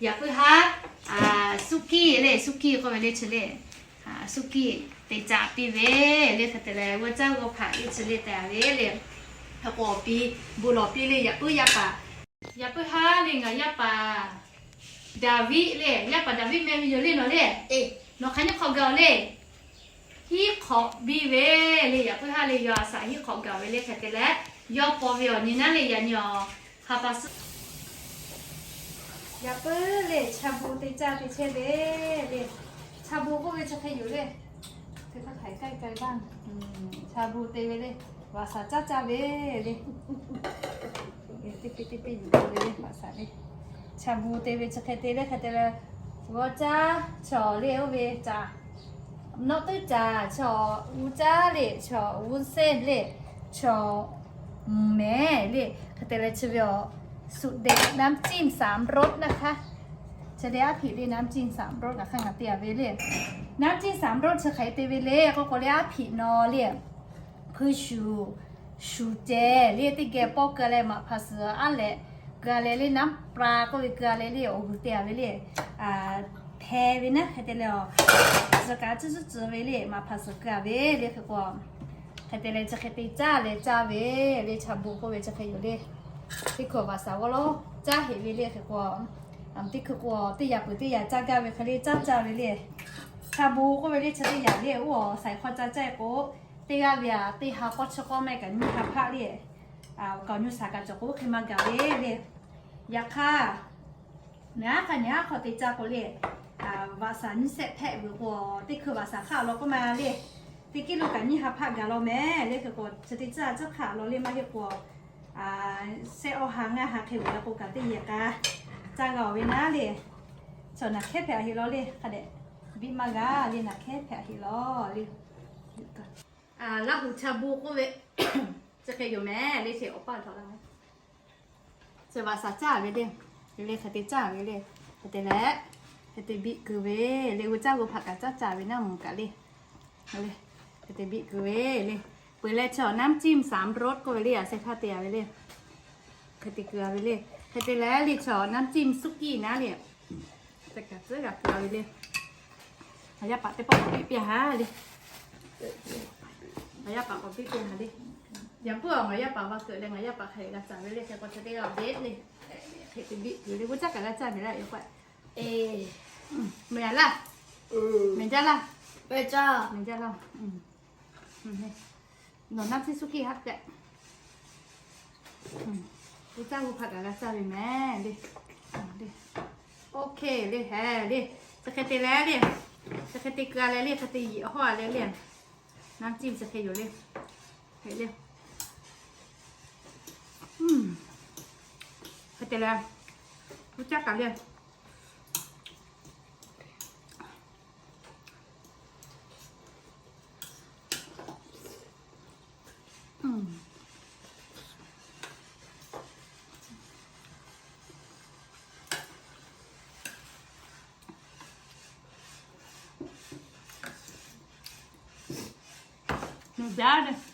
Yaꞈ puiˉ haˉ, suˉ kiˇ le, suˉ kiˇ k'oˆ ve le chi le, suˉ kiˇ te caˇ piˇ ve le. Hk'e te leh g'awˇ caˇ g'awˇ hpaꞈ le chi le te a ve le. Hk'e k'awꞈ piˇ, bon lawˬ piˇ le. Yaꞈ puiˉ yaˇ paˍ, yaꞈ puiˉ haˉ le ngaˬ yaˇ paˍ Daˍviˆ le, yaˇ paˍ Daˍviˆ meh ve yoˬ le nawˬ le. Nawˬ hk'aˬ nyi hk'awꞈ gaˬ-oˬ le. Hiˉ hk'awꞈ biˇ ve le. Yaꞈ puiˉ haˉ le yawˇ a shaꞈ hiˉ hk'awꞈ gaˬ ve le. Hk'e te leh yawˇ paw ve awˬ nyi naˉ le yaꞈ nyi awˬ ha pa suhˉ. Yaꞈ puiˉ le chaˇ bon te caˇ te chehˇ ve le. Chaˇ bon k'oˆ ve chi hk'e yoˬ le. Te hk'aˇ hk'aˬ hk'e k'ai k'ai baˇ. Chaˇ bon te ve le. Vaꞈ shaˍ caˉ caˇ ve le. Teˇ piˇ teˇ piˇ yuˬ ve le vaꞈ shaˍ le. Chaˇ bon te ve chi hk'e te le. Hk'e te leh g'awˇ caˇ chaw le oˇ ve caꞈ nawˆ tuˉ caˍ chaw, uˉ caˇ le chaw, uˉ sehnˇ le chaw, mehˍ le. Hk'e te leh chi ve awˬ สูตรเด็ด น้ำจิ้มสามรสนะคะ Chi le aˉ hpiꞈ le น้ำจิ้มสามรส ngaˬ hk'aˇ ngaˬ te a ve le. น้ำจิ้มสามรส chi hk'aˬ hk'e te ve le k'oˆ k'o le aˉ hpiꞈ nawˬ le hpuiˇ shuˍ, shuˍ ceh le teˇ geh pawˆ keu leh maꞈ hpaˍ suhˍ aˉ leh keu leh le น้ำปลา k'oˆ ve keu leh le awˬ g'uiˬ te a ve le. Hpeh ve naˉ hk'e te leh awˬ, tcuh kaꞈ tcuhˉ tcuhˉ tcuh ve le maꞈ hpaˍ suhˍ keu a ve le hk'e k'o, hk'e te leh chi hk'e te caˇ leh caˇ ve le. Chaˇ bon k'oˆ ve chi hk'e yoˬ le. Teˇ hkui vaꞈ shaˍ g'awˇ lawˉ caˇ heꞈ ve le hk'e k'o, teˇ hkui k'o teˇ yaꞈ peuˬ teˇ yaꞈ caˇ gaˇ ve hk'e le caˇ caˇ ve le. Chaˇ bon k'oˆ ve le chi teˇ yaꞈ le oˇ awˬ shaiˍ hk'aw ca caˇ k'o, teˇ g'aˇ ve aꞈ teˇ ha k'awˇ chi k'awˇ meh kaꞈ nyiˇ ha hpaˆ le. Awˬ kaˍ awˬ nyi shaˍ kaꞈ cawˬ k'o oˇ hk'e maˇ gaˬ ve le. Yaꞈ hk'aˇ, ngaˬ aˉ hk'aˇ nyi aˉ hk'aw te caˇ k'o le, vaꞈ shaˍ nyiˇ shehˆ hpehꞈ ve k'o, teˇ hkui vaꞈ shaˍ hk'aˇ law k'oˆ ma le. Teˇ kiˇ lo kaꞈ nyiˇ ha hpaˆ gaˬ law meh le hk'e k'o, chi teˇ caˇ caˇ hk'aˇ law le maˇ heˆ k'o, shehˆ awˇ ha ngaˇ ha hk'e ve la k'o kaꞈ teˇ yehˬ k'a caˇ g'a awˬ ve naˉ le. Chaw naˬ hkehˉ hpehꞈ a heˆ law le hk'a dehꞈ biˇ maˇ g'a le, naˬ hkehˉ hpehꞈ a heˆ law le. Laˇ huˍ chaˇ bon k'oˆ ve chi hk'e yoˬ meh le. Chi awˬ paˇ htawꞈ la ve, chi vaꞈ shaˍ caˇ ve le. Le hk'e te caˇ ve le. Hk'e te leh, hk'e te biˇ keu ve le. G'awˇ caˇ g'awˇ hpaꞈ kaꞈ caˇ caˇ ve naˉ mvuhˬ kaꞈ le. Hk'e te biˇ keu ve le. Peuˬ leh chi awˬ น้ำจิ้มสามรส k'oˆ ve le, a sheh htaˇ te a ve le. Hk'e te keu a ve le. Hk'e te leh le chi awˬ น้ำจิ้มสุกี้ naˉ le, te kaꞈ tcuhˉ g'a keu a ve le. Ngaˬ yaˇ paˍ teˇ pawˆ k'awꞈ biˇ piˇ ha le. Ngaˬ yaˇ paˍ k'awꞈ biˇ piˇ ha le. Yaꞈ puiˉ awˬ ngaˬ yaˇ paˍ va keu leh ngaˬ yaˇ paˍ hk'e g'a caˇ ve le. Hk'e k'o chi teˇ g'aˇ beˆ le. Hk'e te biˇ keu le. G'awˇ caˇ kaꞈ g'a caˇ meh laˇ yaꞈ k'o. Meh a laˇ. Meh jaˇ laˇ. Meh jaˇ laˇ. Nawˬ น้ำจิ้มสุกี้ haˆ tehꞈ. G'awˇ caˇ g'awˇ hpaꞈ kaꞈ g'a caˇ ve meh le. OK le, heh le. Chi hk'e te leh le, chi hk'e te keu a leh le, hk'e te yiꞈ hawˇ a leh le. น้ำจิ้ม chi hk'e yoˬ le. Hk'e le. Hk'e te leh, g'awˇ caˇ kaꞈ le. Meh jaˇ le.